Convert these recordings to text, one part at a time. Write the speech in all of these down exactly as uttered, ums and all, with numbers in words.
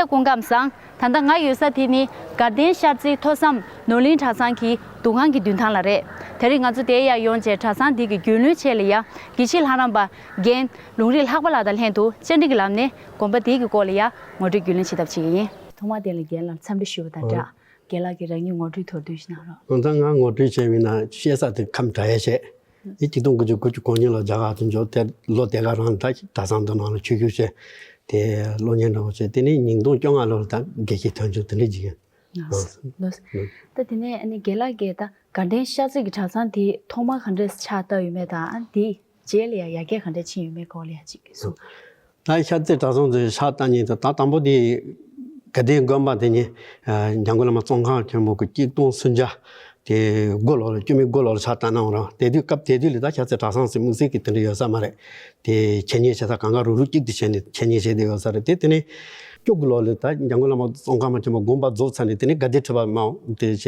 སྐུ་ཁམས་བཟང་། ད་ལྟ་ང་ཡོད་ས་དེ་ནི་དགའ་ལྡན་ཤར་རྩེ་ཐོས་བསམ་ནོར་གླིང་གྲྭ་ཚང་གི་འདུ་ཁང་གི་མདུན་ཐང་ལ་རེད། དེ་རིང་ང་ཚོ་དེར་ཡར་ཡོང་བྱས་གྲྭ་ཚང་འདི་གི་རྒྱུན་ལས་ཆེད་ལ་ཡ་དགེ་བཤེས་ལྷ་རམས་པ་རྒན་ལུང་རིགས་ལྷག་པ་ལགས་དང་ལྷན་དུ་བཅར་འདྲི་གི་ལམ་ནས་དགོན་པ་འདི་གི་སྐོར་ལ་ཡ་ངོ་སྤྲོད་རྒྱུན་ལས་བྱེད་ཐབས་བྱེད་ཀྱི་ཡིན། ཐོག་མ་དེ་ལ་རྒན་ལགས་འཚམས་འདྲི་ཞུ་བ་དང་སྦྲགས། རྒན་ལགས་ཀྱིས་རང་ཉིད་ངོ་སྤྲོད་མདོར་བསྡུས་ཤིག་གནང་རོགས། ད་ང་ངོ་སྤྲོད་བྱས་པ་ཡིན་ན་བཤད་ས་དེ་ཁམས་བྲག་ཡས་བྱས། ཨེ་གཅིག་སྟོང་དགུ་བརྒྱ་དགུ་བཅུ་གོ་གཉིས་ལོ་རྒྱ་གར་དུ་འབྱོར་ཏེ་ལོ་དེ་ག་རང་ད་གྲྭ་ཚང་དུ་ནང་ལ་ཆོས་ཞུགས་བྱས། དེ་སློབ་གཉེར་འདྲ་བོ་བྱས། དེ་ནས་ཉིས་སྟོང་བཅོ་ལྔ་ལོར་ད་དགེ་བཤེས་ཐོན་བྱུང་དེ་འདྲ་ཅིག་ཡིན། ལགས་སོ། ལགས་སོ། ད་དེ་ནས་ཨ་ནི་རྒན་ལགས་ཀྱིས་ད་དགའ་ལྡན་ཤར་རྩེ་གི་གྲྭ་ཚང་དེ་ཐོག་མ་ག་འདྲས་ཕྱག་བཏབ་ཡོད་མེད་དང་ཨ་དེའི་རྗེས་ལ་ཡང་ཡར་རྒྱས་ག་འདྲས་ཕྱིན་ཡོད་མེད་སྐོར་ལ་ཡང་ཅིག་གསུངས། ད་ཤར་རྩེ་གྲྭ་ཚང་དེ་ཕྱག་བཏབ་ཉིན་དུ་ད་དང་པོ་དེ་དགའ་ལྡན་དགོན་པ་དེ་ཉིད་འཇམ་མགོན་བླ་མ་ཙོང་ཁ་པ་ཆེན་པོ་གི་གཅིག་སྟོང་སུམ་བརྒྱ་དེ་དགུ་ལོ་ལ་བཅུ་མེད་དགུ་ལོ་ལ་ཕྱག་བཏབ་གནང་བ་རེད། དེ་དུས་སྐབས་དེ་དུས་ལ་ད་ཤར་རྩེ་གྲྭ་ཚང་ཟེར་དམིགས་བསལ་གྱི་དེ་འདྲ་ཡོད་ས་མ་རེད། དེ་འཆད་ཉན་བྱེད་ས་གང་ག་རུག་རུག་གཅིག་ཏུ་བྱས་ནས་འཆད་ཉན་བྱས་བསྡད་ཡོད་ས་རེད། དེ་དེ་ནས་བཅུ་དགུ་ལོ་ལ་ད་འཇམ་མགོན་བླ་མ་ཙོང་ཁ་པ་ཆེན་པོ་དགོངས་པ་རྫོགས་ཚར་ནས་དེ་ནས་དགའ་ལྡན་ཁྲི་པ་མ་དེ་བྱས་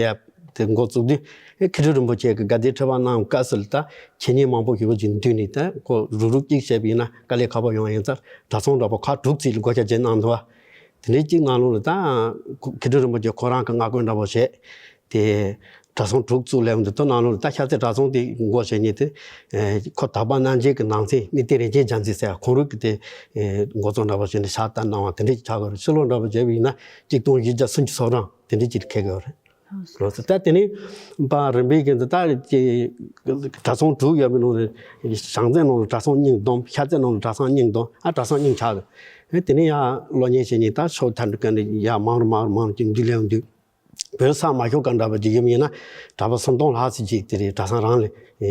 དེ་འགོ་བཙུགས་དུས་ཨེ་མཁས་གྲུབ་རིན་པོ་ཆེ་གིས་དགའ་ལྡན་ཁྲི་པ་གནང་སྐབས་སུ་ལ་ད་འཆད་ཉན་མང་པོ་ཞེ་པོ་ཅིག་བསྡུས་ནས་ད་ཁོ་རུག་རུག་གཅིག་བྱས་པ་ཡིན་ན་དཀའ་ལས་ཁག་པོ་ཡོང་ཡིན་ཙང་གྲྭ་ཚང་འདྲ་པོ་ཁག་དྲུག་ཅིག་ལ་བགོ་བཤའ་བྱས་གནང་འདུག་བ། དེ་འདྲའི་གཅིག་ནང་ལོགས་ལ་ད་མཁས་གྲུབ་རིན་པོ་ཆེ་ཁོ་རང་གི་སྔ་རྒོལ་འདྲ་པོ་བྱས། དེ་གྲྭ་ཚང་དྲུག་བཙུགས་ལས་འདི་ཚོ་ནང་ལོགས་ལ་ད་ཤར་རྩེ་གྲྭ་ཚང་དེ་འགོ་བྱས་ཉིན་དེ་ཁོ་དག་པ་རྣམ་འབྱེད་ཀྱི་ནང་ཚན་གནས་བརྟན་རིན་ཆེན་རྒྱལ་མཚན་ཟེར་ཁོང་རང་གིས་དེ་འགོ་གཙོ་འདྲ་པོ་བྱས་ནས་ཕྱག་བཏབ་གནང་བ་དེ་འདྲའི་ཆགས་ཀྱི་རེད། ཕྱི་ལོགས་འདྲ་པོ་བྱས་པ་ཡིན་ན་གཅིག་སྟོང་བཞི་བརྒྱ་སུམ་ཅུ་སོ་གྲངས་དེ་འདྲའི་ཅིག་འཁེལ་གྱི་རེད། ལགས་སོ། ད་དེ་ནས་པ་རིམ་པས་ཀྱི་འདི་ལྟར་གྱི་གྲྭ་ཚང་དྲུག་ཡོད་པའི་ནང་ནས་བྱང་རྩེ་ནང་ལ་གྲྭ་ཚང་གཉིས་བསྡོམས། ཤར་རྩེ་ནང་ལ་གྲྭ་ཚང་གཉིས་བསྡོམས། ཨ་གྲྭ་ཚང་གཉིས་ཆགས་ཀྱི་རེད། དེ་ནས་ཡང་སློབ་གཉེར་བྱེད་ཉིན་ད་ཕྱོགས་མཐའ་འདྲ་ག་ནས་ཡར་མང་རུ་མང་རུ་མང་རུ་ཅིག་འདི་ལས་འདུག་བོད་ས་མ་ཤོར་ག་འདྲ་པོ་ཅིག་ཡིན་ཡིན་ན་གྲྭ་པ་སུམ་སྟོང་ལྷག་ཙམ་ཅིག་དེ་རེད་གྲྭ་ཚང་རང་ལ་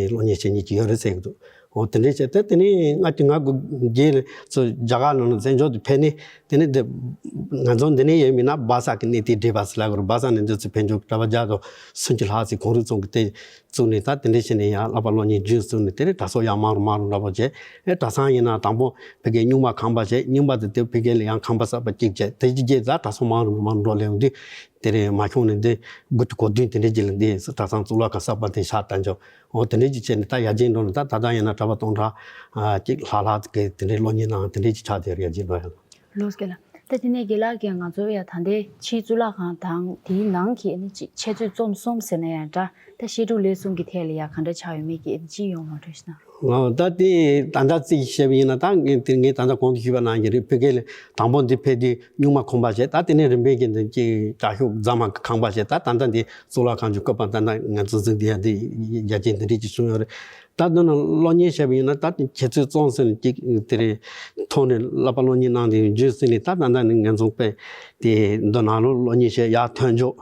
སློབ་གཉེར་བྱེད་མཁན་ཅིག་ཡོད་རེད་ཟེར་གི་འདུག་འོ་དེ་འདྲའི་བྱས་ཏེ་དེ་ནས་ང་དེ་ང་དགུ་རྗེས་ལ་ཚོ་རྒྱ་གར་ནང་ལ་བཙན་བྱོལ་དུ་ཕེབས་ནས་དེ་ནས་དེ་ང་ཚོ་འདི་ནས་ཡོད་མིན་ན་སྦ་ས་གི་གནས་བརྟན་སྡེ་པ་ཟེར་ལབ་གི་རེད། སྦ་ས་ནས་འདི་ཚོ་ཕེབས་འབྱོར་གྲྭ་པ་བརྒྱ་དང་སུམ་ཅུ་ལྷག་ཙམ་ཁོང་རང་ཚོ་གི་དེ་བཙུགས་ནས་ད་དེ་འདྲའི་བྱས་ནས་ཡང་བསླབ་པ་སློབ་གཉེར་རྒྱུན་བཙུགས་ནས་དེ་ནས་གྲྭ་ཚང་ཡང་མང་རུ་མང་རུ་འདྲ་པོ་བྱས། ཨེ་གྲྭ་ཚང་ཡིན་ན་དང་པོ་ཕ་གིར་རྙིང་མ་ཁང་པ་བྱས། རྙིང་པ་དེ་དེ་ཕ་གི་ལ་ཡང་ཁང་པ་གསར་པ་གཅིག་བྱས། དེ་གཅིག་བྱས་ད་གྲྭ་ཚང་མང་རུ་མང་རུ་འགྲོ་ལས་འདི་དེ་རེད་མ་ཤོང་ནས་འདི་དགུ་བཅུ་གོ་བདུན་དེ་འདྲའི་རྗེས་ལ་འདི་གྲྭ་ཚང་གཙུག་ལག་ཁང་གསར་པ་དེ་ཕྱག་བཏབ་འཇོག་འོ་དེ་འདྲའི་ཅིག་བྱས་ནས་ད་ཡར་རྒྱས་འགྲོ་ནས་ད་ད་ལྟ་ཡིན་ན་གྲྭ་པ་སྟོང་ཕྲག་གཅིག་ལྷག་ལྷག་གི་དེ་འདྲའི་སློབ་གཉེར་གནང་དེ་འདྲའི་ཅིག་ཆགས་བསྡད་རེད། ཡར་རྒྱས་འགྲོ་ཡ་ལ། ལགས་སོ་རྒན་ལགས། ད་དེ་ནས་རྒན་ལགས་ཀྱིས་ང་ཚོ་ཡ་ད་ལྟའི་ཕྱིའི་གཙུག་ལག་ཁང་དང་དེའི་ནང་གི་ཨ་ནི་ཅིག་འཆད་རྩོད་རྩོམ་གསུམ་ཟེར་ན་ཡང་འདྲ། ད་བཤད་སྒྲུབ་ལས་གསུམ་གྱི་ཐད་ལ་ཡ་ག་འདྲ་ཆགས་ཡོད་མེད་ཀྱི་ཨ་ནི་སྤྱི་ཡོངས་ངོ་སྤྲོད་ཞིག་གནང་རོགས། ཨོ་ད་དེ་ད་ལྟ་རྩིས་བཤད་པ་ཡིན་ན་ད་ངས་དེ་ངས་ད་ལྟ་གོང་དུ་ཞུས་པ་ནང་བཞིན་རེད། ཕ་གི་ལ་དང་པོ་འདི་ཕེབས་དུས་རྙིང་མ་ཁང་པ་བྱས། ད་དེ་ནས་རིམ་པས་ཀྱི་འདི་ཅིག་གྲྭ་ཤག་རྫ་མ་གི་ཁང་པ་བྱས། ད་ད་ལྟ་འདི་གཙུག་ལག་ཁང་གི་བཀོད་པ་ད་ལྟ་ང་ཚོ་གཟིགས་བསྡད་ཡ་འདི་རྒྱ་ཆེན་འདི་འདྲས་ཅིག་བྱུང་ཡོད་རེད། ད་འདི་ནང་སློབ་གཉེར་བྱས་པ་ཡིན་ན་ད་འཆད་རྩོད་རྩོམ་ཟེར་ནས་ཅིག་དེ་རེད། ཐོག་ནས་བསླབ་པ་སློབ་གཉེར་གནང་དེ་རྗེས་ཟིན་ནས་ད་ད་ལྟ་ནི་ངན་རྫོང་དཔེ་དེ་འདི་ནང་ལོགས་སློབ་གཉེར་བྱས་ཡར་ཐོན་འཇོག་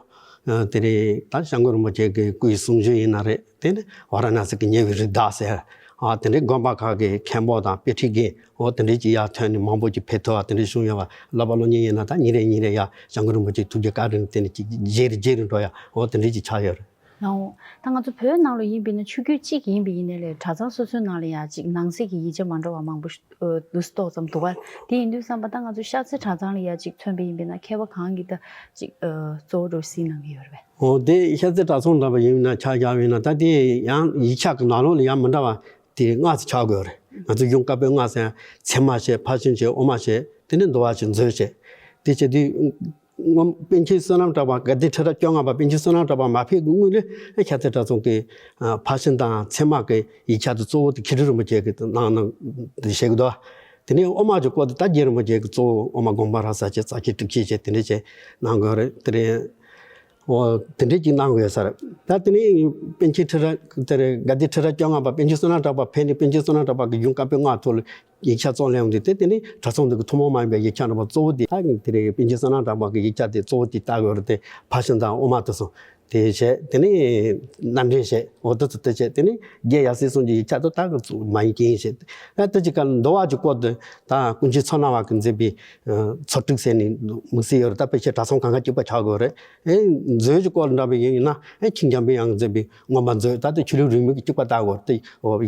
དེ་རེད། ད་སྐྱབས་མགོན་རིན་པོ་ཆེ་གི་སྐུའི་གསུང་ཆོས་ཡིན་ན་རེད། དེ་ནི་ཝཱ་ར་ཎཱ་སི་གི་ཉེ་བའི་རི་དྭགས་ཟེར། ཨ་དེ་འདྲའི་དགོན་པ་ཁག་གི་མཁན་པོ་དང་དཔེ་ཁྲིད་མཁན་འོ་དེ་འདྲའི་ཅིག་ཡར་ཐོན་ནས་མང་པོ་ཅིག་ཕེབས་ཐུབ་པ་དེ་འདྲའི་བྱུང་ཡོད་པ། བསླབ་པ་སློབ་གཉེར་ཡིན་ན་ད་ཉིན་རེ་ཉིན་རེ་ཡར་སྐྱབས་མགོན་རིན་པོ་ཆེའི་ཐུགས་རྗེ་བཀའ་དྲིན་དེ་ནི་ཅིག་རྗེས་རུ་རྗེས་རུ་འགྲོ་ཡ་འོ་དེ་འདྲའི་ཅིག་ཆགས་ཡོད་རེད། ལགས་འོང་། ད་ང་ཚོ་བོད་ནང་ལ་ཡིན་པས་ན་ཆོས་བརྒྱུད་གཅིག་ཡིན་པ་ཡིན་ནའི་ལས་གྲྭ་ཚང་སོ་སོའི་ནང་ལ་ཡང་ཅིག་ནང་གསེས་ཀྱི་ཡིག་ཆ་མ་འདྲ་བ་མང་པོ་ཞིག་འདུག་སེ་ཏོག་ཙམ་འདུག་པ། དེ་ཡིན་དུས་ཙམ་པ་ད་ང་ཚོ་ཤར་རྩེ་གྲྭ་ཚང་ལ་ཡང་ཅིག་མཚོན་པ་ཡིན་པས་ན་མཁས་པ་གང་གིས་ད་ཅིག་གཙོ་བོ་འདྲ་བོ་གཟིགས་གནང་གི་ཡོད་རེད་པས། འོ་དེ་ཤར་རྩེ་གྲྭ་ཚང་འདྲ་བ་ཡིན་ན་ཆ་བཞག་པ་ཡིན་ན་ད་དེ་ཡང་ཡིག་ཆ་གི་ནང་ལོགས་ལ་ཡང་མི་འདྲ་བ་དེ་ལྔ་ཙམ་ཆགས་དགོས་རེད། ང་ཚོ་གཞུང་བཀའ་པོད་ལྔ་ཟེར་ཡང་ཚད་མ་བྱས། ཕར་ཕྱིན་བྱས། དབུ་མ་བྱས། དེ་ནས་འདུལ་བ་བྱས། མཛོད་བྱས། དེ་བྱས་དུས་སྔོན་པཎ་ཆེན་བསོད་ནམས་གྲགས་པ་དགའ་ལྡན་ཁྲི་རབས་བཅོ་ལྔ་པ་པཎ་ཆེན་བསོད་ནམས་གྲགས་པ་མ་ཕེབས་ཀྱི་སྔོན་ལ་ཤར་རྩེ་གྲྭ་ཚང་གི་ཕར་ཕྱིན་དང་ཚད་མ་གི་ཡིག་ཆ་དེ་གཙོ་བོ་དེ་མཁས་གྲུབ་རིན་པོ་ཆེ་གིས་གནང་གནང་དེ་བྱེད་ཀྱི་འདུག་དེ་ནས་དབུ་མ་གི་སྐོར་དེ་ད་རྗེ་རིན་པོ་ཆེ་གིས་གཙོ་བོ་དབུ་མ་དགོངས་པ་རབ་གསལ་བྱས། རྩ་ཤེ་ཏིག་ཤེ་བྱས་དེ་འདྲ་བྱས་གནང་དགོས་རེད། དེ་རེད། འོ་དེ་འདྲས་ཅིག་གནང་དགོས་ས་རེད། ད་དེ་ནས་པཎ་ཆེན་ཁྲི་རབས་དེ་རེད། དགའ་ལྡན་ཁྲི་རབས་བཅོ་ལྔ་པ་པཎ་ཆེན་བསོད་ནམས་གྲགས་པ་ཕེབས་ནས་པཎ་ཆེན་བསོད་ནམས་གྲགས་པ་གི་གཞུང་བཀའ་པོད་ལྔ་ཐོག་ལ་ཡིག་ཆ་རྩོམ་ལེན་འོང་དུས་དེ་དེ་ནི་གྲྭ་ཚང་འདི་གི་ཐུན་མོང་མ་ཡིན་པའི་ཡིག་ཆ་འདྲ་པོ་གཙོ་བོ་དེ་ད་དེ་རེད། པཎ་ཆེན་བསོད་ནམས་གྲགས་པ་གི་ཡིག་ཆ་དེ་གཙོ་བོ་དེ་ལྟ་དགོས་རེད་དེ། ཕར་ཕྱིན་དང་དབུ་མ་དེ་ཚོ་དེ་བྱས། དེ་ནས་རྣམ་འདྲེན་བྱས། འོ་དེ་ཚོ་དེ་བྱས། དེ་ནས་རྒྱལ་ཡབ་སྲས་གསུམ་གྱི་ཡིག་ཆ་དེ་ད་གི་གཙོ་མ་ཡིན་རྐྱེན་བྱས། ད་དེ་ཅིག་ག་འདུལ་བ་གི་སྐོར་དུ་ད་ཀུན་མཁྱེན་མཚོ་སྣ་བ་གིས་མཛད་པའི་ཚོགས་དྲུག་ཟེར་ནས་དམིགས་བསལ་ཡོད་རེད། ད་དཔེ་ཆའི་གྲྭ་ཚང་གང་ག་གཅིག་པ་ཆགས་དགོས་རེད། ཨེ་མཛོད་ཀྱི་སྐོར་འདྲ་པོ་ཡིན་ན་ཨེ་མཁྱེན་རྒྱ་མཚོ་དབྱངས་མཛད་པའི་མངོན་པ་མཛོད། ད་ལྟ་ཆོས་ལུགས་རིས་མེད་ཀྱི་གཅིག་པ་ལྟ་དགོས་རེད་དེ།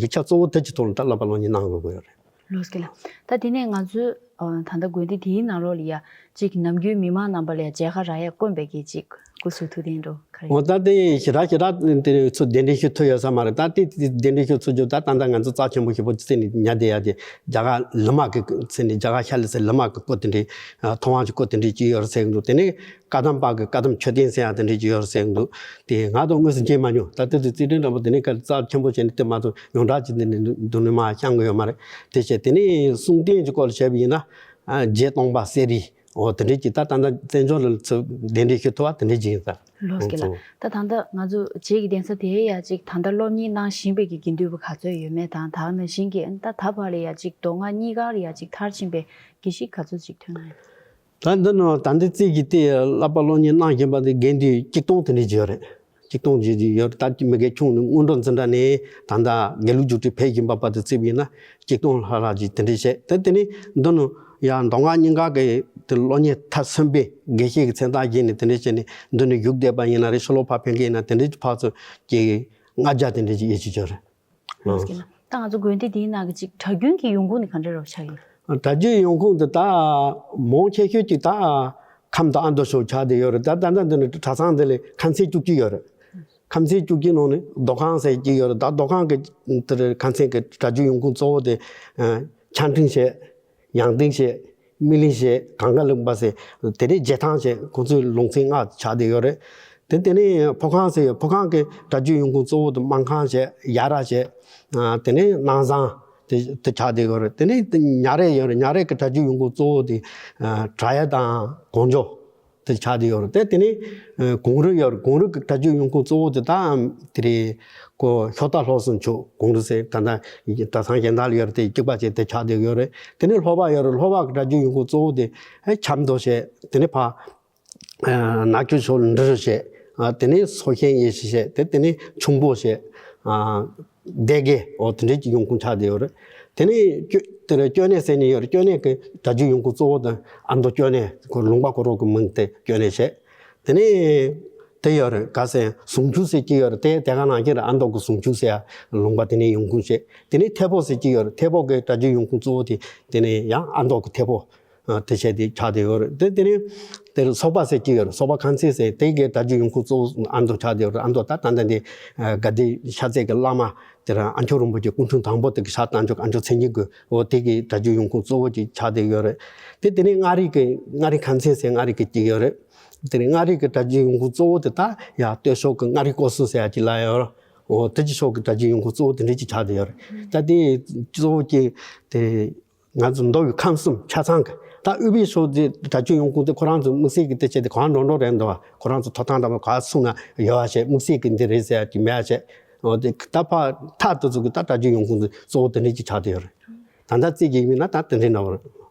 ཡིག་ཆ་གཙོ་བོ་དེ་གཅིག་ཐོག་ལ་ད་བསླབ་པ་སློབ་གཉེར་གནང་དགོས་ཀྱི་ཡོད་རེད། ལགས་སོ་རྒན་ལགས། ད་དེ་ནས་ང་ཚོའི་ ཨ་ད་ལྟ་དགོན་སྡེ་དེའི་ནང་ལོགས་ལ་ཡ་གཅིག་ནམ་རྒྱུན་མི་མང་རྣམ་པ་ལ་ཡ་མཇལ་ཁ་རག་ཡ་དཀོན་པའི་གི་གཅིག་སྐུ་གཟུགས་ཐུགས་བརྟན་འགྲོ་ག་རེ། འོ་ད་དེ་ཞེ་དྲག་ཞེ་དྲག་དེ་ཚོ་གདན་འདྲེན་ཞུ་ཐུབ་ཡོད་ས་མ་རེད། ད་དེ་དེ་གདན་འདྲེན་ཞུ་ཚུགས་རྒྱུ་ད་ད་ལྟ་ང་ཚོ་རྩ་ཆེན་པོ་ཞེ་པོ་ཅིག་ནས་ཉར་བསྡད་ཡ་དེ་རྒྱ་གར་ལི་མ་གི་ཚེ་ནས་རྒྱ་གར་ཤར་ལི་ཚེ་ལི་མ་གི་སྐུ་དེ་འདྲའི་ཐོག་དབང་གི་སྐུ་དེ་འདྲའི་ཅིག་ཡོད་རེད་ཟེར་གི་འདུག་དེ་ནས་བཀའ་གདམས་པ་གི་བཀའ་གདམས་མཆོད་རྟེན་ཟེར་ཡ་དེ་འདྲའི་ཅིག་ཡོད་རེད་ཟེར་གི་འདུག་དེ་ང་ཚོ་དངོས་སུ་མཇལ་མ་མྱོང་། ད་ལྟ་དུ་རྩིས་ཁྲིམས་འདྲ་པོ་དེ་ནས་ཀ་རྩ་ཆེན་པོ་བྱས་ནས་དེ་མ་གཏོགས་ཡོངས་གྲགས་ཀྱི་དེ་ནས་འདུག་ནས་མ་བཤད་གི་ཡོད་མ་རེད། དེ་བྱས་དེ་ནས་གསུང་རྟེན་གྱི་སྐོར་ལ་བཤད་པ་ཡིན་ན་རྗེ་སྟོང་པ་གསེར་རི་འོ་དེ་འདྲས་ཀྱི་ད་ད་ལྟ་བཙན་བྱོལ་ལ་ཚུར་གདན་འདྲེན་ཞུ་ཐུབ་པ་དེ་འདྲས་ཅིག་ཡིན་ས། ལོས་ཀྱི་ལ། ད་ད་ལྟ་ང་ཚོ་རྗེ་གི་གདན་ས་དེ་ཡ་ཅིག་ད་ལྟ་སློབ་གཉེར་གནང་བཞིན་པའི་གི་དགེ་འདུན་པ་ག་ཚོད་ཡོད་མེད་དང་ད་ག་ནང་བཞིན་གྱི་ད་ད་བར་ལ་ཡ་ཅིག་མདོ་སྔགས་གཉིས་ཀ་ལ་ཡ་ཅིག་མཐར་ཕྱིན་པའི་དགེ་བཤེས་ག་ཚོད་ཅིག་ཐོན་གནང་ཡོད། ད་འདི་ནང་ད་འདི་རྩིས་ཀྱི་དེ་བསླབ་པ་སློབ་གཉེར་གནང་བཞིན་པ་དེ་དགེ་འདུན་གཅིག་སྟོང་དེ་འདྲས་ཅིག་ཡོད་རེད། གཅིག་སྟོང་ཅིག་ཅིག་ཡོད་རེད། ད་མི་རྒན་ཆུང་ནས་སྔོན་འགྲོ་འཛིན་གྲྭ་ནས་ད་ལྟ་དགེ་ལུགས་རྒྱུགས་སྤྲོད་ཕེབས་བཞིན་པ་བར་དུ་བརྩིས་པ་ཡིན་ན་གཅིག་སྟོང་ལྷག་ལྷག་ཅིག་དེ་འདྲས་བྱས། ད་དེ་ནས་འདི་ནང་ཡང་མདོ་སྔགས་གཉིས་ཀ་གི་དེ་སློབ་གཉེར་མཐར་སོན་པའི་དགེ་བཤེས་ཀྱི་མཚན་རྟགས་བཞེས་ནས་དེ་འདྲས་བྱས་ནས་འདི་ནས་བཞུགས་བསྡད་པ་ཡིན་ན་རེད། ཕྱི་ལོགས་ཕར་ཕེབས་མཁན་ཡིན་ན་དེ་འདྲས་ཀྱི་ཕར་ཚུར་ཅིག་ལྔ་བརྒྱ་དེ་འདྲས་ཅིག་ཡོད་ཅིག་ཡོད་རེད། ལགས་སོ། ད་ང་ཚོ་དགོན་སྡེ་འདིའི་ནང་གི་ཅིག་གྲྭ་རྒྱུན་གྱི་ཡོང་ཁུངས་ནི་ག་འདྲ་རོ་ཆགས་ཡིན། གྲྭ་རྒྱུན་ཡོང་ཁུངས་འདི་ད་མང་ཆེ་ཤོས་ཅིག་ད་ཁམས་དང་ཨ་མདོ་ཕྱོགས་ཆགས་བསྡད་ཡོད་རེད། ད་ད་ལྟ་འདི་ནི་གྲྭ་ཚང་འདི་ལ་ཁང་ཚན་བཅུ་གཅིག་ཡོད་རེད། ཁང་ཚན་བཅུ་གཅིག་ནང་ནས་རྡོ་ཁང་ཟེར་གཅིག་ཡོད་རེད། ད་རྡོ་ཁང་གི་དེར་ཁང་ཚན་གྱི་གྲྭ་རྒྱུན་ཡོང་ཁུངས་གཙོ་བོ་དེ་ཆ་འཕྲིན་བྱས། ཡང་ཏིང་བྱས། སྨིན་གླིང་བྱས། གངས་དཀར་ལུང་པ་ཟེར། དེ་ནས་རྗེ་ཐང་བྱས། ཁོང་ཚོའི་ལུང་ཚན་ལྔ་ཆགས་བསྡད་ཡོད་རེད། དེ་དེ་ནས་ཕོ་ཁང་ཟེར་ཡོད། ཕོ་ཁང་གི་གྲྭ་རྒྱུན་ཡོང་ཁུངས་གཙོ་བོ་དེ་སྨར་ཁམས་བྱས། ཡ་ར་བྱས། ཨ་དེ་ནས་སྣང་བཟང་དེ་དེ་ཆགས་བསྡད་ཡོད་རེད། དེ་ནས་དེ་ཉ་རལ་ཡོད་རེད། ཉ་རལ་གི་གྲྭ་རྒྱུན་ཡོང་ཁུངས་གཙོ་བོ་དེ་ཨ་བྲག་གཡབ་དང་གངས་ལྗོངས་དེ་ཆགས་བསྡད་ཡོད་རེད། དེ་དེ་ནས་ཨ་གངས་རི་ཡོད་རེད། གངས་རི་གི་གྲྭ་རྒྱུན་ཡོང་ཁུངས་གཙོ་བོ་དེ་ད་དེ་རེད། ཁོ་ཤོ་ཏ་ལྷོ་སུམ་ཆུ་གངས་རི་ཟེར། ད་ལྟ་གྲྭ་ཚང་གཞན་དག་ལ་ཡོད་རེད། དེ་གཅིག་པ་བྱས་དེ་ཆགས་བསྡད་ཡོད་རེད། དེ་ནས་ལྷོ་པ་ཡོད་རེད། ལྷོ་པ་གི་གྲྭ་རྒྱུན་ཡོང་ཁུངས་གཙོ་བོ་དེ་ཨེ་ཆབ་མདོ་བྱས། དེ་ནས་ཕ་ཨ་ནག་ཆུ་ཕྱོགས་འབྲི་རུ་བྱས། ཨ་དེ་ནས་སོ་ཤན་ཡེ་ཤེས་བྱས། དེ་དེ་ནས་ཁྱུང་པོ་བྱས། ཨ་སྡེ་དགེ་འོ་དེ་འདྲས་ཀྱི་ཡོང་ཁུངས་ཆགས་བསྡད་ཡོད་རེད། དེ་ནས་ཀྱོ་དེ་ནས་ཀྱོ་ནེ་ཟེར་ནས་ཡོད་རེད། ཀྱོ་ནེ་གི་གྲྭ་རྒྱུན་ཡོང་ཁུངས་གཙོ་བོ་དེ་ཨ་མདོ་ཀྱོ་ནེ་ཁོ་ལུང་པ་ཁོ་རང་གི་མིང་དེ་ཀྱོ་ནེ་བྱས། དེ་ནས་དེ་ཡོད་རེད། ག་ཟེར་ཟུང་ཆུ་ཟེར་གཅིག་ཡོད་རེད། དེ་དེ་ག་ནང་བཞིན་རེད། ཨ་མདོ་གི་ཟུང་ཆུ་ཟེར་ཡ་ལུང་པ་དེ་ནས་ཡོང་ཁུངས་བྱས། དེ་ནས་ཐེ་པོ་ཟེར་གཅིག་ཡོད་རེད། ཐེ་པོ་གི་གྲྭ་རྒྱུན་ཡོང་ཁུངས་གཙོ་བོ་དེ་དེ་ནས་ཡང་ཨ་མདོ་གི་ཐེ་པོ་ཨ་དེ་བྱས་དེ་ཆགས་བསྡད་ཡོད་རེད། དེ་དེ་ནས་དེར་སོག་པ་ཟེར་གཅིག་ཡོད་རེད། སོག་པ་ཁང་ཚན་ཟེར། དེ་གི་གྲྭ་རྒྱུན་ཡོང་ཁུངས་གཙོ་བོ་ཨ་མདོ་ཆགས་བསྡད་ཡོད་རེད། ཨ་མདོ་ད་ད་ལྟ་འདི་ཨ་དགའ་ལྡན་ཤར་རྩེ་གི་བླ་མ་དེར་ཨ་མཆོག་རིན་པོ་ཆེ་སྐུ་འཁྲུངས་དང་པོ་དེ་གི་ཕྱག་བཏབ་མཆོག་ཨ་མཆོག་མཚན་ཉིད་ཀྱི་འོ་དེ་གི་གྲྭ་རྒྱུན་ཡོང་ཁུངས་གཙོ་བོ་ཅིག་ཆགས་བསྡད་ཡོད་རེད། དེ་དེ་ནས་མངའ་རིས་ཀྱི་མངའ་རིས་ཁང་ཚན་ཟེར་མངའ་རིས་ཀྱི་གཅིག་ཡོད་རེད། དེ་ནས་མངའ་རིས་ཀྱི་གྲྭ་རྒྱུན་ཡོང་ཁུངས་གཙོ་བོ་དེ་ད་ཡ་སྟོད་ཕྱོགས་ཀྱི་མངའ་རིས་སྐོར་གསུམ་ཟེར་ཡ་ཅིག་ལ་ཡོད་རེད། འོ་དེ་ཅིག་ཕྱོགས་ཀྱི་གྲྭ་རྒྱུན་ཡོང་ཁུངས་གཙོ་བོ་དེ་འདྲ་ཅིག་ཆགས་བསྡད་ཡོད་རེད། ད་དེ་གཙོ་བོ་གཅིག་དེ་ང་ཚོ་མདོ་དབུས་ཁམས་གསུམ་ཆ་ཚང་གི་ད་དབུས་པའི་ཕྱོགས་དེ་གྲྭ་རྒྱུན་ཡོང་ཁུངས་དེ་ཁོ་རང་ཚོ་དམིགས་བསལ་གྱི་དེ་བྱས་ཏེ་གང་འགྲོ་འགྲོ་རེད་འདུག་བ། ཁོ་རང་ཚོ་ཐོབ་ཐང་འདྲ་པོ་ག་གསུངས་ན་ཡོད་བ་བྱས། དམིགས་བསལ་གྱི་འདི་རེད་ཟེར་ཡ་ཅིག་མེད་བ་བྱས། འོ་དེ་ད་ཕར་ཐག་དེ་ཚོ་གི་ད་གྲྭ་རྒྱུན་ཡོང་ཁུངས་དེ་གཙོ་བོ་དེ་འདྲ་ཅིག་ཆགས་བསྡད་ཡོད་རེད། ད་ལྟ་རྩིས་ཀྱི་ཡིན་ན་ད་དེ་འདྲའི་འདྲ་བོ་རེད།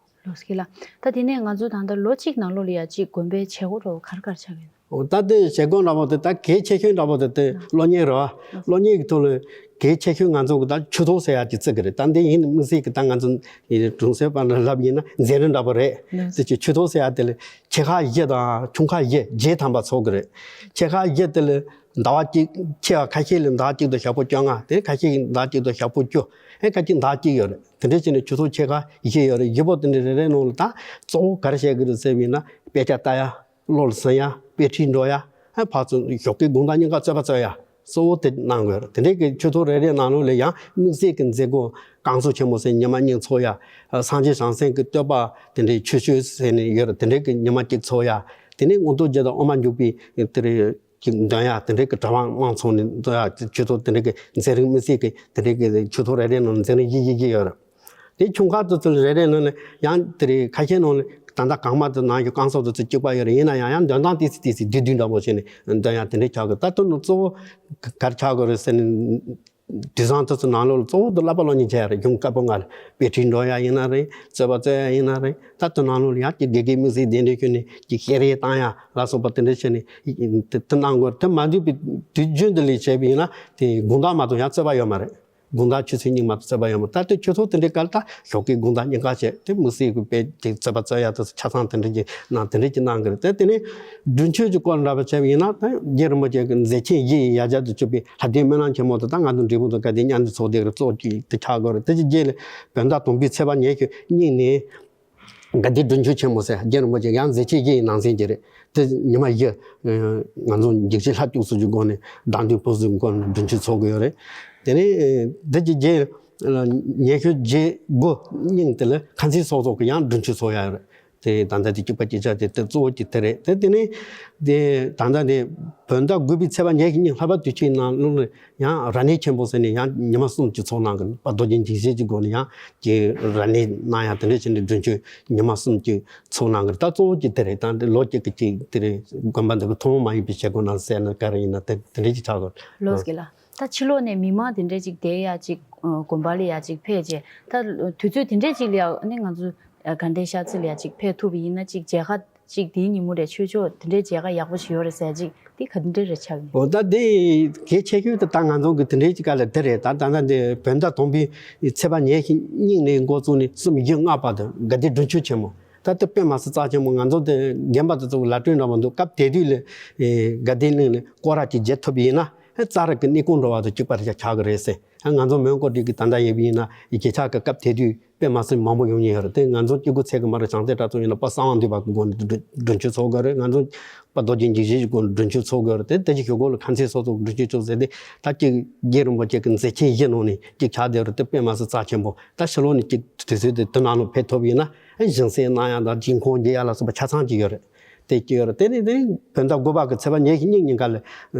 ལོ་སྐྱིད་ལ། ད་དེ་ནས་ང་ཚོ་ད་ལྟ་ལོ་གཅིག་ནང་ལོགས་ལ་ཡ་གཅིག་དགོན་པའི་བྱེད་སྒོ་འདྲ་བོ་ག་རེ་ག་རེ་ཆགས་ཀྱི་ཡོད། འོ་ད་དེ་བྱེད་སྒོ་འདྲ་བོ་དེ་ད་གལ་ཆེ་ཤོས་འདྲ་བོ་དེ་དེ་སློབ་གཉེར་རེད་བ། སློབ་གཉེར་གྱི་ཐོག་ལ་གལ་ཆེ་ཤོས་ང་ཚོ་གི་ད་ཆོས་ཐོག་ཟེར་ཡ་ཅིག་བརྩི་གི་རེད། ད་འདི་ཡིན་དམིགས་བསལ་གྱི་ད་ང་ཚོ་ཡི་གྲོང་གསེབ་པ་འདྲ་ལབ་ཡིན་ན་མཛད་རིམ་འདྲ་བོ་རེད། དེ་ཅིག་ཆོས་ཐོག་ཟེར་ཡ་དེ་ལ་ཆེ་ཁག་བཞི་དང་ཆུང་ཁག་བཞི་བརྒྱད་ཐམ་པ་ཚོགས་གི་རེད། ཆེ་ཁག་བཞི་དེ་ལ་ཟླ་བ་གཅིག་ཆེ་བ་ཁ་ཤས་ལ་ཟླ་བ་གཅིག་དང་ཞག་པོ་བཅོ་ལྔ། དེ་ཁ་ཤས་ཀྱི་ཟླ་བ་གཅིག་དང་ཞག་པོ་བཅུ། ཨེ་ཁ་ཅིག་ཟླ་གཅིག་ཡོད་རེད། དེ་འདྲ་བྱས་ནས་ཆོས་ཚོགས་ཆེ་ཁག་བཞི་ཡོད་རེད། བཞི་པོ་དེ་འདྲ་རེ་རེ་ནང་ལ་ད་གཙོ་བོ་ག་རེ་བྱེད་དགོས་རེད་ཟེར་བ་ཡིན་ན་དཔེ་ཆ་ལྟ་ཡ། བློ་ལ་ཟིན་ཡ། དཔེ་ཁྲིད་འགྲོ་ཡ། ཨེ་ཕར་ཚུར་ཞོགས་ཀའི་དགོང་དག་གཉིས་ཀ་རྩོད་པ་རྩོད་ཡ། གཙོ་བོ་དེ་གནང་དགོས་རེད། དེ་འདྲའི་གི་ཆོས་ཚོགས་རེ་རེ་ནང་ལོགས་ལ་ཡང་དམིགས་བསལ་གྱི་མཛད་སྒོ་བསྐང་གསོ་ཆེན་མོ་ཟེར་ཉི་མ་གཉིས་ཚོགས་ཡ། སངས་རྒྱས་བྱང་སེམས་ཀྱི་བསྟོད་པ་དེ་འདྲའི་ཆོས་ཆོས་ཟེར་ནས་ཡོད་རེད། དེ་འདྲའི་གི་ཉི་མ་གཅིག་ཚོགས་ཡ། དེ་ནས་མངོན་རྟོགས་རྒྱན་དང་དབུ་མ་འཇུག་པའི་དེ་རེད། ཅིག་འདོན་ཡ་དེ་འདྲའི་གི་གྲྭ་པ་དམངས་ཚོགས་ནས་འདོན་ཡ་ཆོས་ཚོགས་དེ་འདྲའི་གི་མཛད་རིམ་དམིགས་བསལ་གི་དེ་འདྲའི་གི་ཆོས་ཚོགས་རེ་རེ་ནང་མཛད་རིམ་བཞི་བཞི་བཞི་ཡོད་རེད། དེ་ཆུང་ཁག་དེ་ཚོ་རེ་རེ་ནང་ནས་ཡང་དེ་རེད། ཁ་ཤས་ནང་ནས་ད་ལྟ་གང་མ་དེ་ནང་གི་བསྐང་གསོ་དེ་ཚོ་གཅིག་པ་ཡོད་རེད། ཡིན་ན་ཡང་ཡང་འདོན་སྟངས་ཏོག་ཙམ་ཏོག་ཙམ་བསྡུས་བསྡུས་འདྲ་པོ་བྱས་ནས་འདོན་ཡ་དེ་འདྲའི་ཆགས་དགོས། ད་དེ་ནང་གཙོ་བོ་ག་རེ་ཆགས་དགོས་རེད་ཟེར་ན། དུས་བཟང་དེ་ཚོ་ནང་ལོགས་ལ་གཙོ་བོ་དེ་བསླབ་པ་སློབ་གཉེར་བྱེད་ཡ་རེད། གཞུང་བཀའ་པོད་ལྔ་རེད། དཔེ་ཁྲིད་འགྲོ་ཡ་ཡིན་ན་རེད། རྩོད་པ་རྩོད་ཡ་ཡིན་ན་རེད། ད་དེ་ནང་ལོགས་ལ་ཡང་ཅིག་དགེ་རྒན་དམིགས་བསལ་གདན་འདྲེན་ཞུས་ནས་ཅིག་བཤད་རེས་བཏང་ཡ་ལ་སོགས་པ་དེ་འདྲ་བྱས་ནས་དེ་དེ་གནང་དགོས་རེད། དེ་མ་འདུས་པའི་དུས་རྒྱུན་དུ་ལས་བྱས་པ་ཡིན་ན་དེ་དགོང་དག་མ་གཏོགས་ཡང་རྩོད་པ་ཡོད་མ་རེད། དགོང་དག་ཆུ་ཚོད་གཉིས་མ་གཏོགས་རྩོད་པ་ཡོད་མ་རེད། ད་ལྟའི་ཆུ་ཚོད་དེ་འདྲའི་སྐབས་ལ་ད་ཞོགས་ཀའི་དགོང་དག་གཉིས་ཀ་བྱས་དེ་དམིགས་བསལ་གྱི་དཔེ་དེ་རྩོད་པ་རྩོད་ཡ་དེ་ཆ་ཚང་དེ་འདྲ་གྱི་ནང་དེ་འདྲ་གྱི་གནང་གི་རེད། དེ་དེ་ནས་སྒྲུབ་མཆོད་ཀྱི་སྐོར་འདྲ་པོ་བྱས་པ་ཡིན་ན་ད་རྗེ་རིན་པོ་ཆེ་གི་མཛད་ཆེན་བཞི་ཡི་ཡ་གྱལ་དུ་གྱུར་པའི་ལྷ་ལྡན་སྨོན་ལམ་ཆེན་མོ་དེ་ད་ང་ཚོ་འབྲས་སྤུངས་དང་དགའ་ལྡན་མཉམ་དུ་ཚོགས་བསྡད་ཀྱི་རེད། གཙོ་བོ་དེ་ཆགས་དགོས་རེད། དེ་ཅི་རྗེས་ལ་བོད་ཟླ་དང་པོའི་ཚེས་པ་ཉེར་གཉིས་ནས། དགའ་ལྡན་སྒྲུབ་མཆོད་ཆེན་མོ་ཟེར། རྗེ་རིན་པོ་ཆེ་ཡང་མཛད་ཆེན་བཞི་ཡི་ནང་ཚན་ཅིག་རེད། དེ་ཉི་མ་བཞི་ང་ཚོ་འཇིགས་བྱེད་ལྷ་བཅུ་གསུམ་གྱི་སྒོ་ནས་བདག་མདུན་བུ་གསུམ་གྱི་སྒོ་ནས་སྒྲུབ་མཆོད་ཚོགས་ཀྱི་ཡོད་རེད། དེ་ནས་འདི་གི་རྗེས་ཉན་ཤོས་རྗེས་དགུ་སྙིང་དེ་ལ་ཁ་འཛིན་སོགས་སོགས་ཀྱི་ཡང་སྒྲུབ་མཆོད་ཚོགས་ཡག་ཡོད་རེད། དེ་ད་ལྟ་དེ་གཅིག་པ་གཅིག་ཆ་དེ་དེ་གཙོ་བོ་གཅིག་དེ་རེད། དེ་དེ་ནས་དེ་ད་ལྟ་དེ་བོད་ཟླ་དགུ་པའི་ཚེས་པ་ཉེར་གཉིས་ལྷག་པ་དུས་ཆེན་ནང་ལོགས་ལ་ཡང་རབ་གནས་ཆེན་པོ་ཟེར་ནས་ཡང་ཉི་མ་གསུམ་གྱི་ཚོགས་གནང་གི། དཔལ་རྡོ་རྗེ་འཇིགས་བྱེད་ཀྱི་སྒོ་ནས་ཡང་གི་རབ་གནས་གནང་ཡག་དེ་འདྲ་བྱས་ནས་སྒྲུབ་མཆོད་ཉི་མ་གསུམ་གྱི་ཚོགས་གནང་གི། ད་གཙོ་བོ་གཅིག་དེ་རེད། ད་འདི་ལོ་གཅིག་གི་གཅིག་དེ་རེད། དགོན་པ་འདི་གི་ཐུན་མོང་མ་ཡིན་པའི་བྱེད་སྒོ་ནང་ཟེར་ན་ག་རེ་ཡིན་ན་དེ་དེ་འདྲ་ཅིག་ཆགས་དགོས། ལགས་སོ། ལགས་སོ། ད་ཕྱི་ལོགས་ནས་མི་མང་དེ་འདྲ་ཅིག་དེ་ཡ་ཅིག་དགོན་པ་ལ་ཡ་ཅིག་ཕེབས་རྗེས། ད་དུས་ཚོད་དེ་འདྲ་ཅིག་ལ་ཡ་ནི་ང་ཚོ་དགའ་ལྡན་ཤར་རྩེ་ལ་ཡ་ཅིག་ཕེབས་ཐུབ་པ་ཡིན་ན། ཅིག་མཇལ་ཁ་ཅིག་དེའི་ཉིན་མོ་རེད། ཆོས་ཕྱོགས་དེ་འདྲའི་མཇལ་ཁ་ཡག་པོ་ཞིག་ཡོད་རེད་ཟེར་ཅིག་དེ་ག་འདྲ་རེད་ཆགས་ཡོད། འོ་ད་དེ་གལ་ཆེ་ཤོས་དེ་ད་ང་ཚོ་གི་དེ་འདྲའི་ཅིག་ག་ལ་དེ་རེད། ད་ད་ལྟ་འདི་བོད་ཟླ་དང་པོའི་ཚེས་པ་ཉེར་གཉིས་ནས་འགོ་བཙུགས་ནས་གསུམ་བཞི་ལྔ་བར་དུ་དགའ་ལྡན་སྒྲུབ་མཆོད་ཆེན་མོ། ད་དེ་དཔེ་མ་སྲིད་རྩ་ཆེན་པོ། ང་ཚོ་དེ་རྒན་པ་དེ་ཚོ་ལ་སྤྲོད་འདྲ་པོ་འདུག་སྐབས་དེ་དུས་ལ་དགའ་ལྡན་གླིང་ལ་སྐོར་ར་ཅིག་བརྒྱབ་ཐུབ་པ་ཡིན་ན། ཨེ་རྩ་ར་གི་གནས་སྐོར་འགྲོ་བ་དང་གཅིག་པ་རེ་ཆགས་ཀྱི་རེད་ཟེར། ཨ་ང་ཚོ་མོན་གྷོ་འདི་གི་ད་ལྟ་ཡོད་པ་ཡིན་ན་ཡི་གེ་ཆགས་ཀྱི་སྐབས་དེ་དུས་དཔེ་མ་སྲིད་མང་པོ་ཡོང་ཉེན་ཡོད་རེད། དེ་ང་ཚོ་སྐྱེ་དགུ་ཚེ་གི་མ་རེད། བྱང་རྩེ་གྲྭ་ཚང་ཡིན་ན་དཔལ་གསང་བ་འདུས་པ་གི་སྒོ་ནས་སྒྲུབ་སྒྲུབ་མཆོད་ཚོགས་དགོས་རེད། ང་ཚོ་དཔལ་རྡོ་རྗེ་འཇིགས་བྱེད་ཀྱི་སྒོ་ནས་སྒྲུབ་མཆོད་ཚོགས་དགོས་རེད། དེ་དེ་གི་ཞོགས་གོ་ལ་ཁ་འཚིག་སོགས་སོགས་སྒྲུབ་མཆོད་ཚོགས་ཟེར་ཏེ། ད་ཅིག་རྗེ་རིན་པོ་ཆེ་གི་མཛད་ཆེན་བཞི་ནང་ནས་ཅིག་ཆགས་བསྡད་རེད། དེ་དཔེ་མ་སྲིད་རྩ་ཆེན་པོ། ད་ཕྱི་ལོགས་ནས་ཅིག་དུས་ཚོད་དེ་དུས་ནང་ལོགས་ཕེབས་ཐུབ་ཡིན་ན། ཨེ་སྦྱིན་སྲེག་གནང་ཡག་དང་སྦྱིན་ཁང་རྒྱག་ཡག་ལ་སོགས་པ་ཆ་ཚང་ཅིག་ཡོད་རེད། དེ་སྐྱེ་ཡོད་རེད། དེ་ནི་དེ་བོད་ཟླ་དགུ་པ་གི་ཚེས་པ་ཉེར་གཉིས་ཉིན་ཀ་ལ་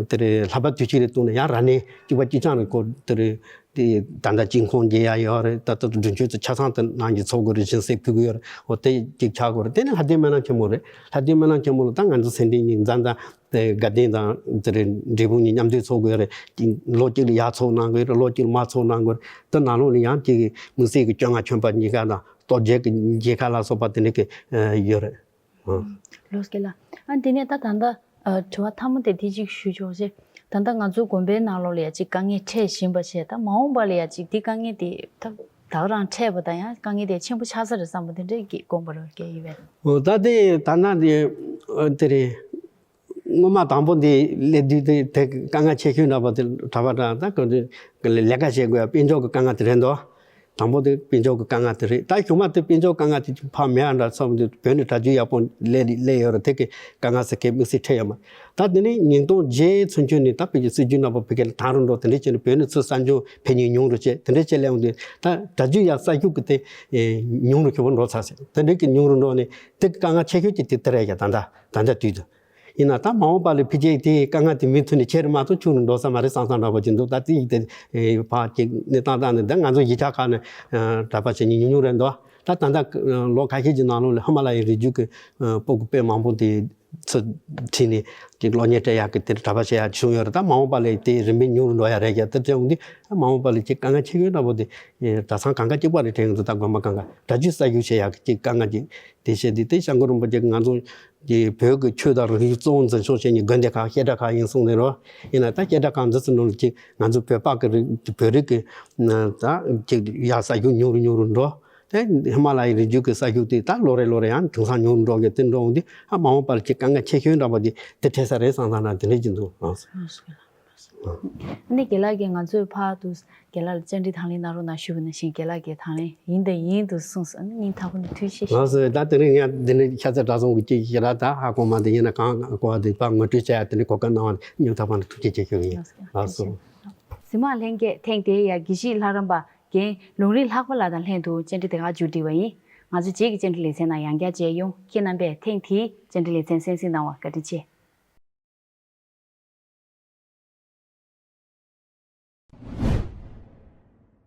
དེ་རེད། ལྷག་པ་དུས་གཅིག་རེ་བཏང་ནས་ཡང་རབ་གནས་གཅིག་པ་གཅིག་རྐྱང་རེ་སྐོར་དེ་རེད། དེ་ད་ལྟ་སྦྱིན་ཁང་རྒྱག་ཡག་ཡོད་རེད། ད་ལྟ་སྒྲུབ་མཆོད་ཚོ་ཆ་ཚང་དེ་ནང་གི་ཚོགས་དགོས་རེད། སྦྱིན་སྲེག་ཕུལ་གི་ཡོད་རེད། འོ་དེ་གཅིག་ཆགས་དགོས་རེད། དེ་ནི་ལྷ་ལྡན་སྨོན་ལམ་ཆེན་མོ་རེད། ལྷ་ལྡན་སྨོན་ལམ་ཆེན་མོ་ལ་ད་ང་ཚོ་སེ་འབྲས་གཉིས་འཛམ་ད་དེ་དགའ་ལྡན་དང་དེ་རེད། འབྲས་སྤུངས་གཉིས་མཉམ་དུ་ཚོགས་དགོས་རེད། ལོ་གཅིག་ལ་ཡར་ཚོགས་གནང་དགོས་རེད། ལོ་གཅིག་ལ་མར་ཚོགས་གནང་དགོས་རེད། དེ་ནང་ལོགས་ལ་ཡང་གཅིག་དམིགས་བསལ་གྱི་བཅོ་ལྔ་མཆོད་པ་གཉིས་ཀ་དང་རྟོགས་བརྗོད་ཀྱི་མཇལ་ཁ་ལ་སོགས་པ་དེ་འདྲ་གི་ཡོད་རེད། ཨ། ལགས་སོ་རྒན་ལགས། ཨ་འདི་ནས་ད་ད་ལྟ་ཨ་དྲི་བ་མཐའ་མ་དེ་དེ་གཅིག་ཞུ་ཆོག་ཅེ། ད་ལྟ་ང་ཚོ་དགོན་པའི་ནང་ལོགས་ལ་ཡ་གཅིག་དཀའ་ངལ་འཕྲད་བཞིན་པ་བྱས། ད་མ་འོངས་པ་ལ་ཡ་གཅིག་འདི་དཀའ་ངལ་དེ་ད་ད་ག་རང་འཕྲད་པ་དང་ཡང་དཀའ་ངལ་དེ་ཆེན་པོ་ཆགས་ས་རེད་བསམ་པ་དེ་འདྲས་ཀྱི་དགོངས་པ་རེད་སྐྱེ་ཡོད་པས། འོ་ད་དེ་ད་ན་དེ་ཨ་དེ་རེད། སྔོན་མ་དང་པོ་འདི་སླེབས་དུས་དེ་དེ་དཀའ་ངལ་ཆེ་ཤོས་འདྲ་པོ་དེ་གྲྭ་པ་འདྲ་ད་ག་དུས་ལས་ཀ་བྱེད་དགོས་ཡ་དཔལ་འབྱོར་གྱི་དཀའ་ངལ་དེ་རེད་འདུག་དང་པོ་དེ་དཔལ་འབྱོར་གྱི་དཀའ་ངལ་དེ་རེད། ད་གཞུག་མ་དེ་དཔལ་འབྱོར་དཀའ་ངལ་དེ་ཕར་མེད་ཨ་འདྲ་བསམ་དུས་བོད་ནས་གྲྭ་རྒྱུན་ཡག་པོ་སླེབས་སླེབས་ཡོད་རེད། དེ་གི་དཀའ་ངལ་ཟེར་མཁན་དམིགས་བསལ་འཕྲད་ཡོད་མ་རེད། ད་དེ་ནས་ཉིས་སྟོང་བརྒྱད་ཚུན་ཆོད་ནས་ད་བོད་ཀྱི་སྲིད་ཇུས་རྣམ་པ་བོད་སྐད་ལ་དེང་རུ་འགྲོ་དེ་འདྲ་བྱས་ནས་བོད་ནས་ཚུར་གསར་འབྱོར་ཕེབས་མཁན་ཉུང་རུ་བྱས། དེ་འདྲ་བྱས་སླེབས་འོང་དུས་ད་གྲྭ་རྒྱུན་ཡག་གསར་ཞུགས་ཀྱི་དེ་ཉུང་རུ་ཁྱོན་པོ་འགྲོ་ཚར་ཟེར། དེ་འདྲ་གི་ཉུང་རུ་འགྲོ་ནས་དེ་གི་དཀའ་ངལ་ཆེ་ཤོས་ཀྱི་དེ་དེ་རེད་ཡ། ད་ལྟ་ད་ལྟ་དུས་དུ། ཡིན་ན་ད་མ་འོངས་པ་ལ་ཕལ་ཆེར་དེའི་དཀའ་ངལ་དེ་མུ་མཐུད་ནས་ཆེ་རུ་མ་གཏོགས་ཆུང་རུ་འགྲོ་ས་མ་རེད་བསམ་བསམ་འདྲ་པོ་ཅིག་འདུག་ད་དེ་ཡིག་དེ་ཕར་ཅིག་གནས་སྟངས་སྟངས་ནས་ད་ང་ཚོ་གཞིས་ཆགས་ཁག་ནས་གྲྭ་པ་བྱེད་མཁན་ཉུང་ཉུང་རེད་འདུག་ད་ད་ལྟ་ལོ་ཁ་ཤས་ཀྱི་ནང་ལོགས་ལ་ཧི་མ་ལ་ཡའི་རི་རྒྱུད་ཀྱི་སྤུ་གུ་དཔེ་མང་པོ་དེ་ཚུར་ཁྲིད་ནས་ཅིག་སློབ་གཉེར་སྤྲད་ཡག་གི་དེར་གྲྭ་པ་བྱེད་ཡག་བྱུང་ཡོད་རེད། ད་མ་འོངས་པ་ལ་དེ་རིམ་པས་ཉུང་རུ་འགྲོ་ཡག་རེད་ཀྱང་དེ་འདྲ་འོང་དུས་ད་མ་འོངས་པ་ལ་ཅིག་དཀའ་ངལ་ཆེ་ཤོས་འདྲ་པོ་དེ་གྲྭ་ཚང་གང་ག་གཅིག་པ་རེད་དྲན་གྱི་འདུག་ད་དགོན་པ་གང་ག་གྲྭ་རྒྱུན་གསར་ཞུགས་བྱེད་ཡག་གི་ཅིག་དཀའ་ངལ་ཅིག་དེ་བཤད་དུས་དེ་སྐྱབས་མགོན་རིན་པོ་ཆེ་གིས་ང་ཚོ་གི་བོད་ཀྱི་ཆོས་དང་རིག་གཞུང་གཙོ་བོ་འཛིན་སྐྱོང་བྱེད་མཁན་དགོན་སྡེ་ཁག་བཤད་གྲྭ་ཁག་ཡིན་གསུངས་ནས་རོ། ཡིན་ན་ད་བཤད་གྲྭ་ཁག་འདི་ཚོ་ནང་ལ་ཅིག་ང་ཚོ་བོད་པ་གི་རིག་བོད་རིགས་ཀྱི་ད་ཅིག་ཡག་གསར་ཞུགས་ཉུང་རུ་ཉུང་རུ་འགྲོ། དེ་ཧི་མ་ལ་ཡའི་རི་རྒྱུད་ཀྱི་གསར་ཞུགས་དེ་ད་ལོ་རེ་ལོ་རེ་ཡང་དེང་སང་ཉུང་རུ་འགྲོ་གི། དེ་འགྲོ་འོང་དུས་ཨ་མ་འོངས་པར་ཅིག་དཀའ་ངལ་ཆེ་ཤོས་འདྲ་པོ་དེ་དེ་འཕྲད་ས་རེད་བསམ་བསམ་ན་དེ་འདྲ་ཅིག་འདུག་ཨ་ནི་རྒན་ལགས་ཀྱིས་ང་ཚོའི་ཕར་དུ་རྒན་ལགས་ལ་བཅར་འདྲི་དང་ལེན་གནང་རོགས་གནང་ཞུས་པ་ནང་བཞིན་རྒན་ལགས་ཀྱིས་དང་ལེན་ཡིན་དང་ཡིན་དུ་གསུངས་སོང་། ཨ་ནི་སྙིང་ཐག་པ་ནས་ཐུགས་རྗེ་ཆེ། ལགས་སོ། ད་དེ་རིང་ཡང་འདི་འདྲའི་ཤ་ཚ་གྲྭ་ཚང་གི་ཅིག་ཞེ་དྲག་ད་ཧ་གོ་མ་འདི་ཡིན་ན་གང་གོ་བ་འདི་ཕར་ངོ་སྤྲོད་བྱ་ཡ་དེ་འདྲའི་གོ་སྐབས་གནང་བ་ནི་སྙིང་ཐག་པ་ནས་ཐུགས་རྗེ་ཆེ་ཞུ་གི་ཡིན། ལགས་སོ། གཟིགས་མོ་ལྷན་རྒྱས། ཐེངས་འདིའི་ཡ་དགེ་བཤེས་ལྷ་རམས་པ་རྒན་ལུང་རིགས་ལྷག་པ་ལགས་དང་ལྷན་དུ་བཅར་འདྲི་དེ་ག་མཇུག་སྒྲིལ་བ་ཡིན། ང་ཚོ་རྗེས་ཀྱི་བཅར་འདྲི་ལེ་ཚན་ནང་ཡང་བསྐྱར་མཇལ་ཡོང་། ཁྱེད་རྣམ་པས་ཐེངས་འདིའི་བཅར་འདྲི་ལེ་ཚན་གསན་གཟིགས་གནང་བར་བཀའ་དྲིན་ཆེ།